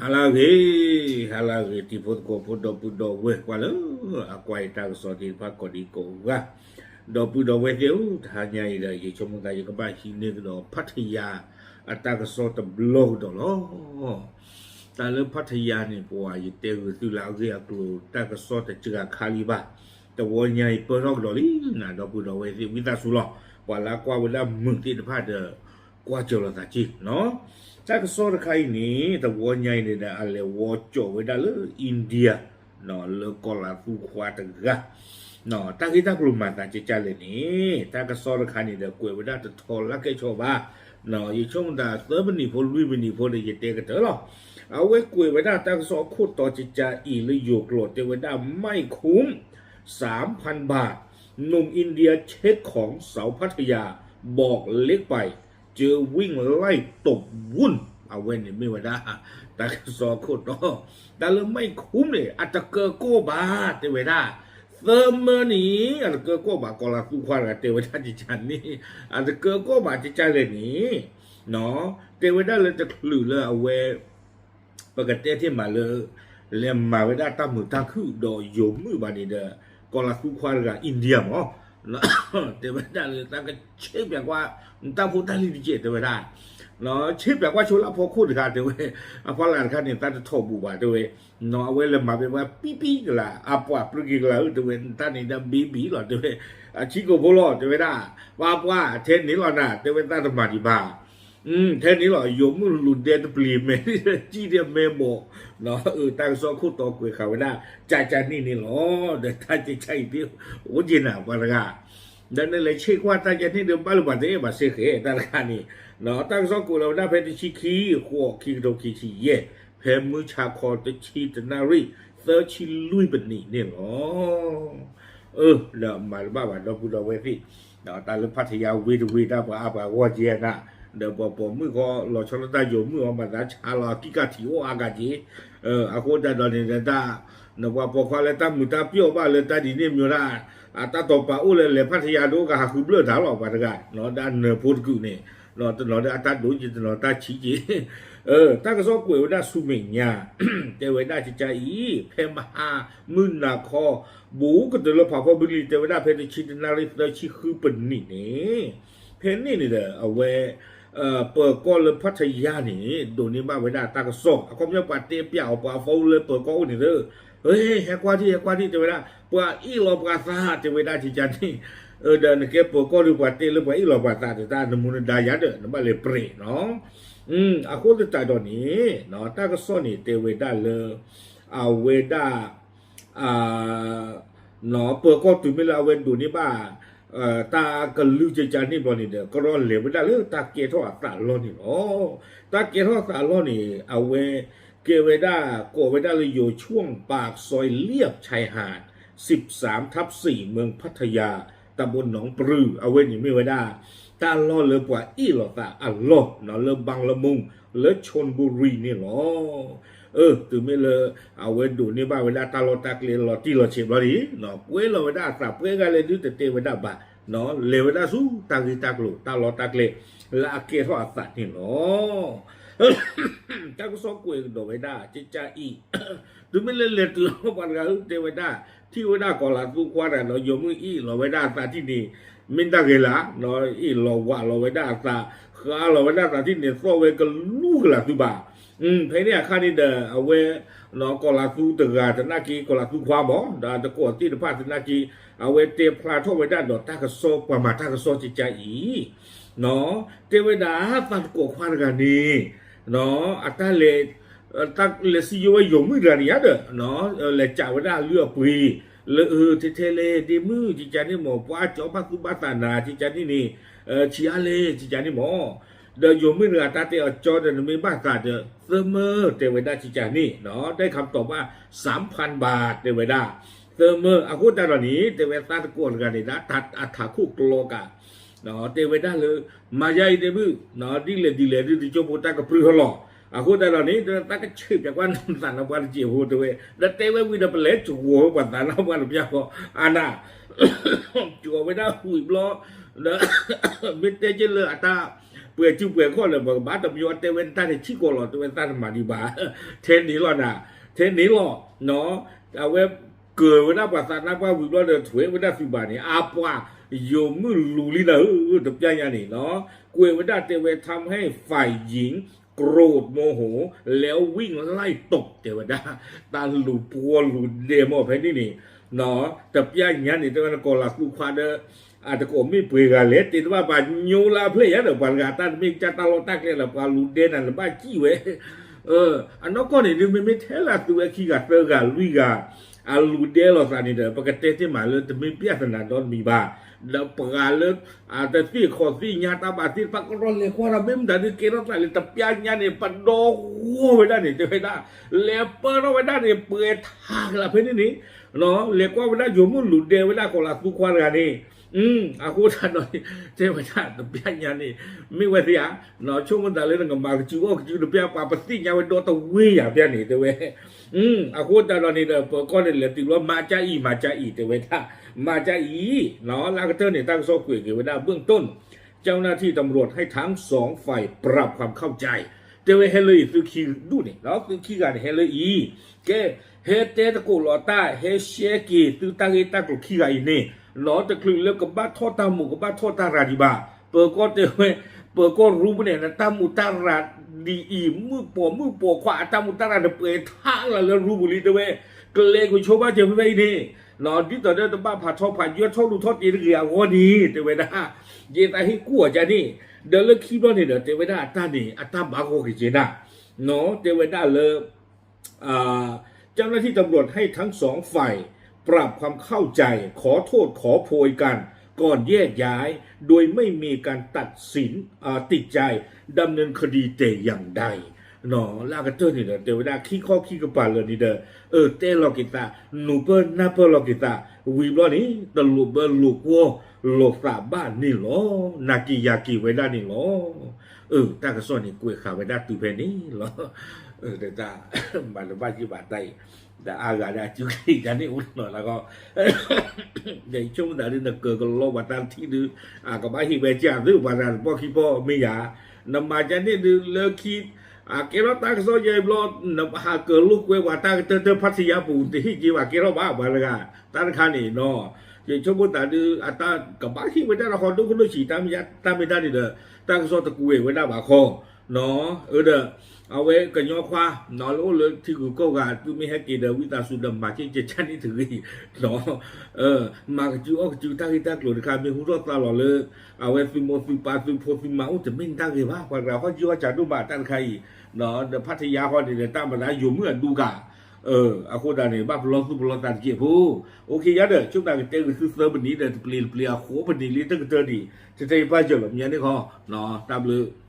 ဟါလၢအဂ့ၤ, ဟါလၢအဂ့ၤ တံၤဖိသကိးဖိ ဒီပုၢ်ဒီဝဲၢ် ကွၢ်လၢအကွၢ်ယတၢ်ကစီၣ်သ့ၣ်တဖၣ်ကိးဒံကိးဂၤ, ဒီပုၢ်ဒီဝဲၢ်သ့ၣ်ဧၢ, တဟါညါအံၤဒီး ယဆိကမိၣ်သးယကဘၣ်ဟံးန့ၢ်ကဒီး ဖးထယါ အတၢ်ကစီၣ်တဘျီကဒီးလီၤ. တၢ်လၢဖးထယါန့ၣ် ပှၤယတဲဂုာ်သုလၢအဂ့ၢ်အကျိၤ တၢ်ကစီၣ်တစှၤခါလံဘၣ်, တဝီညါအံၤပၢၢ်ထီၣ်ကဒီးလံနၤ ဒီပုၢ်ဒီဝဲၢ်သ့ၣ် ဝံသးစူၤလီၤ. ပှၤလၢအကွၢ်ဝဲဒၣ်မုာ်သ့ၣ်တဖၣ်ဒီး ကွၢ်စၢၤလိာ်သးက့ၤနီၤ. တၢ်ကစီၣ်တခါအံၤန့ၣ် တဝီညါအံၤန့ၣ်ဒီး အလဲၤဝီကၠီၣ်ဝဲဒၣ်လၢ India လၢကီၢ်လၤသူခွါတဂၤ တၢ်ဂ့ၢ်တၢ်ကျိၤမၤသးကကၢ်လဲၣ်န့ၣ် တၢ်ကစီၣ်တခါန့ၣ်ဒီး ကွဲးဝဲဒၣ်တထီလၢကဲၣ်ဆိးဘၣ်, ယဆိကမိၣ်သးသၢမံးနံးဖိလွံၢ်မံးနံးဖိဒီး ယတဲကတၢၢ်လီၤ. အဝဲကွဲးဝဲဒၣ်တၢ်ကစီၣ်အခိၣ်တီတကးအံၤလၢယိၤကျိာ် တဲဝဲဒၣ် ไม่คุ้มสามพันบาท หนุ่มอินเดียเช็คของสาวพัทยาบอกเล็กไป เจอวิ่งไล่ตบวุ่น အဝဲန့ၣ်မ့ၢ်ဝဲဒၣ် တၢ်ကစီၣ်အခိၣ်တီ, တၢ်လၢ ไม่คุ้ม န့ၣ် အတကၢကီၢ်ဘၣ် တဲဝဲဒၣ်, သၢမၢန့ၣ် အတကၢကီၢ်ဘၣ် ကီၢ်လၤသူခွါတဂၤ တဲဝဲဒၣ်ကကန့ၣ် အတကၢကီၢ်ဘၣ်ကကလဲၣ်န့ၣ်, တဲဝဲဒၣ်လၢတချုးလၢအဝဲ ပကတဲတ့ၢ်မးလၢ လဲၤမၤဝဲဒၣ်တၢ်မုာ်တၢ်ခုၣ်ဒီးယိၤမုၣ်ဘၣ်န့ၣ်ဒီး ကီၢ်လၤသူခွါတဂၤ India မး တဲဝဲဒၣ်လၢတၢ်ကဆ့ပၠးကွၢ် တၢ်ဖိတၢ်လံၤတက့ၢ် တဲဝဲဒၣ်, ဆ့ပၠးကွၢ်ဆိလၢအဖီခိၣ်တခါ တဲဝဲ, အဖီလာ်တခါန့ၣ် တၢ်တထီၣ်ဘူးဘၣ် တဲဝဲ, အဝဲလဲၤမၤဝဲပှၤပံပံကလး အပှၤပြံက့ၤကလးဧၢ တဲဝဲ တၢ်န့ၣ်ဒၣ် baby လီၤ တဲဝဲ, အဆံးကိာ်ဖိလီၤ တဲဝဲဒၣ်, ပှၤပှၤ ထဲန့ၣ်လီၤနၤ တဲဝဲ တၢ်တမၤဒံးဘၣ် ထဲန့ၣ်လီၤ ယိၤမုၣ်လူၤဒဲတပျံၤမဲာ် ကံၣ်ဒဲမဲာ်ဘီၣ်, တၢ်ကစီၣ်ခိၣ်တီကွဲးဃာ်ဝဲဒၣ် ကကန့ၣ်န့ၣ်လီၤ. ဒီးတၢ်ကကအံၤသ့ၣ် အိၣ်က့ၤနၤပှၤတဂၤ, ဒီးနလဲၤဆ့ကွၢ်တၢ်ကန့ၣ်ဒီး ဘၣ်လၢပှၤတအဲၣ်ဘၣ်စ့ၢ်ကီး တၢ်တခါန့ၣ်, တၢ်ကစီၣ်ကွဲးလီၤဝဲဒၣ်ဖဲတဆံခံ ဃိး ခံကထိခံဆံယဲၢ် ဖဲမုၢ်ဆါခီတဆံတနၣ်ရံၣ် သၢဆံလွံၢ်ပနံးန့ၣ်လီၤ. အၢ ဒီးမၤတဘၣ်ဘၣ် ဒီပုၢ်ဒီဝဲၢ်သ့ၣ်, တၢ်လၢဖးထယါဝ့တဝ့တၢ်ပှၤအါပှၤဂီၢ်ကဲနၤ, ဒီးပှၤပိာ်မုၣ်ဃီလီၤဆီလၢတၢ်ယိၤမုၣ်အီၤ မၤသးဆါလီၤအကံၢ်ကထံၣ်အိၣ်အါဂၤက့ၤ, အဃိသတးဒီးန့ၣ် တၢ် နပှၤပိာ်ခွါလၢတၢ်မုာ်တၢ်ပျီၣ်ဘၣ်လၢတၢ်ဒ်န့ၣ်မ့ၢ်ဝဲဒၣ်, အတၢ်တီၤပာ်အိၣ်လၢလဲၤဖးထယါဒိကဟးဃုဘျၢၣ်တၢ်လီၤ ပှၤတဂၤ, ဒၣ်နၢၤဖိတကုာ်န့ၣ်, တနီၤဒၣ်အတၢ်ဒိက့ၤ တနီၤတၢ်ဆံးက့ၤ, တၢ်ကစီၣ်ကွဲးဝဲဒၣ်ဆူမဲာ်ညါ, တဲဝဲဒၣ်ကကအံၤ ဖဲမဟါမုၢ်နၤခီ ဘူးကတၢၢ်လၢဖးဖီဘုလံ တဲဝဲဒၣ်ဖဲတဆံတနၣ်ရံၣ် သၢဆံဃုပနံးန့ၣ်, ဖဲန့ၣ်န့ၣ်ဒီး အဝဲ ပၢၤကီၢ်လၢဖးထယါန့ၣ် ဒိးန့ၢ်ဘၣ်ဝဲဒၣ်တၢ်ကစီၣ် အခီပညီပှၤတဲပျးအီၤ ပှၤအဖီလၢပၢၤကီၢ်အိၣ်န့ၣ်သၢ, ဟဲကွၢ်ထံၣ် ဟဲကွၢ်ထံၣ် တဲဝဲဒၣ် ပှၤအ့ၣ်လီၤပှၤသး တဲဝဲဒၣ်ကကန့ၣ်, ဒီးနကဲပၢၤကီၢ်ဒီး ပှၤတဲလၢပှၤအ့ၣ်လီၤပှၤသးဒီး တၢ်နမူနဒါယၤဒီး နဘၣ်လဲၤပြဲးနီၤ, အဃိသတးဒီးန့ၣ် တၢ်ကစီၣ်န့ၣ် တဲဝဲဒၣ်လၢ အဝဲဒၣ် ပၢၤကီၢ်တုၤမ့ၢ်လၢအဝဲဒိးန့ၢ်ဘၣ် တၢ်ကလုၢ်ကကန့ၣ်ဘျီန့ၣ်ဒီး ကရီလဲၤဝဲဒၣ်လၢတၢ်ကဲထီၣ်အသးအလီၢ်န့ၣ်လီၤ. တၢ်ကဲထီၣ်အသးအလီၢ်န့ၣ် အဝဲကဲဝဲဒၣ် ကိးဝဲဒၣ်လၢ อยู่ช่วงปากซอยเลียบชายหาด สิบสามทับสี่ เมืองพัทยา ตำบลหนองปลือ အဝဲန့ၣ်မ့ၢ်ဝဲဒၣ် တၢ်လီၢ်လၢပှၤအ့ၣ်လိာ်သးအလီၢ် လၢဘင်လမူ လၢ ชลบุรี န့ၣ်လီၤ. အၢ တုၤမ့ၢ်လၢ အဝဲဒိးန့ၢ်ဘၣ်ဝဲဒၣ်တၢ်လီၢ်တၢ်ကျဲလီၤတံၢ်လီၤဆဲးဘျီန့ၣ် ကွဲလီၤဝဲဒၣ်အသး ပှဲၤဂၤလဲၣ်ဒုတတဲဝဲဒၣ်ဘၣ်, လဲၤဝဲဒၣ်ဆူတၢ်ဂ့ၢ်တၢ်ကျိၤ တၢ်လီၢ်တၢ်ကျဲ လၢအကဲထီၣ်အသးန့ၣ်လီၤ. တၢ်ကစီၣ်ကွဲးကဒီးဝဲဒၣ် ကကအံၤ တုၤမ့ၢ်လၢလဲၤတုၤလီၤပှၤတဂၤဧၢ တဲဝဲဒၣ် ထံၣ်ဝဲဒၣ်ကီၤလၤသူခွါတဂၤဒီး ယိၤမုၣ်အ့ၣ်လီၤဝဲဒၣ်အသးထံၣ်န့ၣ် မ့ၢ်တၢ်ဂ့ၤလၢ်, အ့ၣ်လီၤဝးလီၤဝဲဒၣ်အသး, ဃါလီၤဝဲဒၣ်အသးထံၣ်န့ၣ် သီၣ်ဝဲကလူကလၤသုဘၣ်. ဖဲန့ၣ်အခါန့ၣ်ဒီး အဝဲ ကီၤလၤသူတဂၤသနာ်က့ ကီၤလၤသူခွါမး ဒီးတကိးသ့ၣ်တဖၣ်သနာ်က့ အဝဲတဲဖျါထီၣ်ဝဲဒၣ်ဒီးတၢ်ကစီၣ် ပှၤမၤတၢ်ကစီၣ်ကကအံၤ တဲဝဲဒၣ်သးတကိးခွါတဂၤန့ၣ် အတၢ်လဲၤ တၢ်လဲၤစံယိဝဲယိၤမုၣ်တဂၤန့ၣ်ယါဒီး လဲၤကးဝဲဒၣ်အလုၢ်အပှ့ၤ လၢအ ထဲထဲလဲၣ် ဒ့မုၣ် ကကန့ၣ်မး ပှၤကၠီဘၣ်သူၣ်ဘၣ်သးနၤ ကကန့ၣ်န့ၣ် ဆံးအါလဲၣ် ကကန့ၣ်မး ဒီးယိၤမုၣ်တဂၤတၢ်တဲအီၤကၠီဒီး နမ့ၢ်ဘၣ်သးဒီး သၢမၢ တဲဝဲဒၣ်ကကန့ၣ် ได้คำตอบว่า สามพันบาท တဲဝဲဒၣ် သၢမၢ အဃိသတးဒီးန့ၣ် တဲဝဲသးတကိးတဂၤန့ၣ် ဒၣ်အထးခိၣ်ကျီကး တဲဝဲဒၣ်လၢ မၤယါအံၤဒ့မုၣ် ဒ်လဲၣ်ဒ်လဲၣ်ဒုး တကၠိဖိတၢ်ကပြုၢ်ဟီလီၤ. အဃိသတးဒီးန့ၣ် တဲဝဲသးကဆံးပၠးကွၢ်သးနီၢ်ပှၢ်တစဲးဖိ တဲဝဲ ဒီးတဲဝဲဝံၤဒီး ပလဲၤကဝီၤဝဲပှၤသးနီၢ်ပှၢ်တပျၢ်ဃီ အါနၤ ကဝီၤဝဲဒၣ်ဝံၤဘျီ ဒီး မ့ၢ်တဲက့ၤလၢအတၢ် ပှဲၤစုပှဲၤခီၣ်ဒီး ပကဘၣ်တမံၤအီၤတဲဝဲတၢ်န့ၣ် ဆံးကိာ်လီၤ တဲဝဲတၢ်တမၤဒံးဘၣ်, ထဲန့ၣ်လီၤနၤ, ထဲန့ၣ်လီၤ, အဝဲကၢၤဝဲဒၣ်ပှၤသးနါပှၢ်ဝံၤဘျီဒီး ထွဲဝဲဒၣ်သုးဘၣ်န့ၣ် အပှၤ ယိၤမုၣ်လူၤလံနၤဧၢ, တပျၢ်ညါန့ၣ်လီၤ, ကွဲးဝဲဒၣ်တဲဝဲ ทำให้ฝ่ายหญิงโกรธโมโห แล้ววิ่งไล่ตบ တဲဝဲဒၣ်, တၢ်လူၤပှီၢ်လူၤဒဲမ့ၢ်ဖဲန့ၣ်န့ၣ် တပျၢ်ညါန့ၣ် တဲဝဲနကီၤလၤသူခွါဒီး အတကိးမ့ၢ်ပှဲၤဂၤလဲၣ် တ့တဘၣ်ပှၤညိလၢအဖျဲၣ်ယါဒီး ပှၤတဂၤတၢ်တမ့ၢ်ကစၢ်တၢ်လီၢ်တၢ်ကျဲဒီး ပှၤလူၤဒဲနၤနဘၣ်စံၣ်ဝဲ, အနီၢ်ကီၢ်န့ၣ်ဒုး မ့မ့ၢ်ထဲလၢသုဝဲခံဂၤသၢဂၤလွံၢ်ဂၤ အလူၤဒဲလိာ်သးန့ၣ်ဒီး ပကတဲတ့ၢ်မးလၢတမ့ၢ်ပျၢ်သနာ်ဒီတမံၤဘၣ်, ဒီးပှၤလၢ အတသ့ၣ်ခီၣ်သ့ၣ်ညါတၢ်ဘၣ်သ့ၣ်တဖၣ်ကရီလဲၤကွၢ်ဒီး မ့ၢ်မတၤဒုးကဲထီၣ်သးလၢတပျၢ်ညါန့ၣ် ပဒီဂီၢ်ဝဲဒၣ်န့ၣ် တဲဝဲဒၣ်, လဲၤပၢထီၣ်ဝဲဒၣ်န့ၣ် ပှဲၤထးကလးဖဲန့ၣ်န့ၣ်, လဲၤကွၢ်ဝဲဒၣ်ယိၤမုၣ်လူၤဒဲဝဲဒၣ်ကီၤလၤသူခွါတဂၤန့ၣ်, အဃိသတးဒီးန့ၣ် တဲဝဲဒၣ်တပျၢ်ညါန့ၣ် မ့ၢ်ဝဲသ့ဧါ, ဆိကမိၣ်သးလၢနကမၤကစုအီၣ်ကစုတပျၢ် ပှၤပသ့ၣ်ညါဝဲဒီတဝ့ၢ်ယၤပျၢ်န့ၣ် တဲဝဲ အဃိသတးဒီးန့ၣ်ဒီး ပၢၤကီၢ်န့ၣ်လဲၤတုၤလီၤ မၤကၢအံၤ မၤကၢအံၤ တဲဝဲဒၣ်, မၤကၢအံၤ, လၢကတၢၢ်န့ၣ် တၢ်ကစီၣ်ကွဲးက့ၤဝဲဒၣ် เบื้องต้น เจ้าหน้าที่ตำรวจให้ทั้งสองฝ่ายปรับความเข้าใจ တဲဝဲဟဲလၢအံၤသုခံဒူၣ်န့ၣ် သုခံဂၤန့ၣ် ဟဲလၢအံၤ, ကဲ ဟဲတဲသကိးလီၤတၢ် ဟဲရှဲက့ၤသုတၢ်ဂ့ၢ်တၢ်ကျိၤခံဂၤအံၤန့ၣ်, နီၢ်တချုးလၢကဘၣ်ထီၣ်တၢ်မူး ကဘၣ်ထီၣ်တၢ်ရၤဒံးဘၣ်, ပၢၤကီၢ်တဲဝဲ ပၢၤကီၢ်ရူပူၤန့ၣ် နတၢ်မူးတၢ်ရၤဒ်အံၤ မုၣ်ပိာ်မုၣ်ပိာ်ခွါအတၢ်မူးတၢ်ရၤန့ၣ် ပှဲၤထးလၢ်လၢရူပူၤလံတဲဝဲ, ကျဲကဆိဘၣ်စၢၤဖဲဖဲအံၤန့ၣ်, ဒ်သိးဒီးတဘၣ်ဖးထီဖးယွဲၢ်ထီၣ်လူၤထီၣ်တ့ၢ်တဂ့ၤအဂီၢ်န့ၣ် တဲဝဲဒၣ်, ယသးဟ့ၣ်ကူၣ်အီၤကန့ၣ်, ဒီးလၢခံဘျီန့ၣ်ဒီး တဲဝဲဒၣ်အတၢ်န့ၣ် အတၢ်ဘၣ်ဂီၢ်က့ၤကဲနၤ, တဲဝဲဒၣ်လၢ เจ้าหน้าที่ตำรวจให้ทั้งสองฝ่ายปรับความเข้าใจขอโทษขอโพยกันก่อนแยกย้ายโดยไม่มีการตัดสินติดใจดำเนินคดีแต่อย่างใด လၢအကတၢၢ်န့ၣ်ဒီး တဲဝဲဒၣ်ခံခီခံကပၤလၢာ်န့ၣ်ဒီး အၢ တဲလီၤက့ၤသး နူၤပၢၢ်နၢ်ပၢၢ်လီၤက့ၤသး ဝံၤဘျီန့ၣ် တလိၣ်ဘၢလိာ်ကွီၢ်လိာ်သးဘၣ်န့ၣ်လီၤ. နာ်က့ၤယၤက့ၤဝဲဒၣ်န့ၣ်လီၤ. အၢ တၢ်ကစီၣ်န့ၣ် ကွဲးဃာ်ဝဲဒၣ်တုၤဖဲန့ၣ်လီၤ. တၢ် မၤတဘၣ်ယံာ်ဘၣ်တၢ်အံၤ ဒီးအါဂၤဒၣ်စုကလံၤတၢ်န့ၣ်အိၣ်လီၤလၢကီး ဒီးဆိကမိၣ်သးဒုး နကၢၤကလီပှၤတၢ်ထံၣ်ဒုး အကဘၣ်ဟ့ၣ်ဝဲကၢ်သု ပှၤတၢ်တပီၢ်ခံပီၢ်မ့ၢ်ယၤ နမၤကန့ၣ်ဒုးလၢခံ အကဲထီၣ်တၢ်ကစီၣ်ယဲအံၤဘျီ နဟးကၢၤလိာ်ကွဲပှၤတၢ်ကတၢၢ်တၢၢ်ဖးထယါပူၤ တဟ့ၣ်က့ၤဘၣ်ကဲထီၣ်ဘၣ်ပှၤတဂၤ တၢ်တခါန့ၣ်နီၤ ယဆိကမိၣ်သးဒုး အတၢ်ကဘၣ်ဟ့ၣ်ဝဲဒၣ်ဒီးဟီဒိၣ်ခိၣ်ဒိၣ်ဆံး တၢ်မ့ၢ်တၢ်မ့ၢ်တၢ်န့ၣ်ဒီး တၢ်ကစီၣ်တကွဲးဝဲဒၣ်ဘၣ်ခီ အၢဒီး အဝဲကညီခွါ လၢအိၣ်လၢထံဂုၤကီၢ်ဂၤ သုမ့ၢ်ဟဲက့ၤဒီးဝံသးစူၤဒီးမၤက့ၤကကန့ၣ်တဂ့ၤ မၤကစုအီၣ်ကစုတၢ်ဂ့ၢ်တၢ်ကျိၤတခါ မ့ၢ်ဟူထီၣ်သါလီၤလၢ အဝဲသုမိၢ်သုပၢ်သုဖိသုမါအိၣ်တမ့ၢ်တၢ်ဂ့ၤဘၣ် ပှၤတဂၤဃီယုအီၣ်စးဒိၣ်မးတၢ်တခါအံၤ ဒီးဖးထယါဃီန့ၣ်ဒီး တၢ်မၤလၢယိၤမုၣ်အဒူကၤ အဃိသတးန့ၣ် ဘၣ်ပလီၢ်သူၣ်ပလီၢ်သးတက့ၢ်ဖိ အိၣ်ခ့ယါဒီး ဆိကမိၣ်သးကတဲဂ့ၤသုသၢပနံၤဒီး တပျ့ၤတပျ့ၤအဃိပနံၤလံတကတၢၢ်ဒံး တတဲယပၢ်ယၢၤလီၤမ့ၢ်န့ၣ်ခီ တၢ်ဘျုး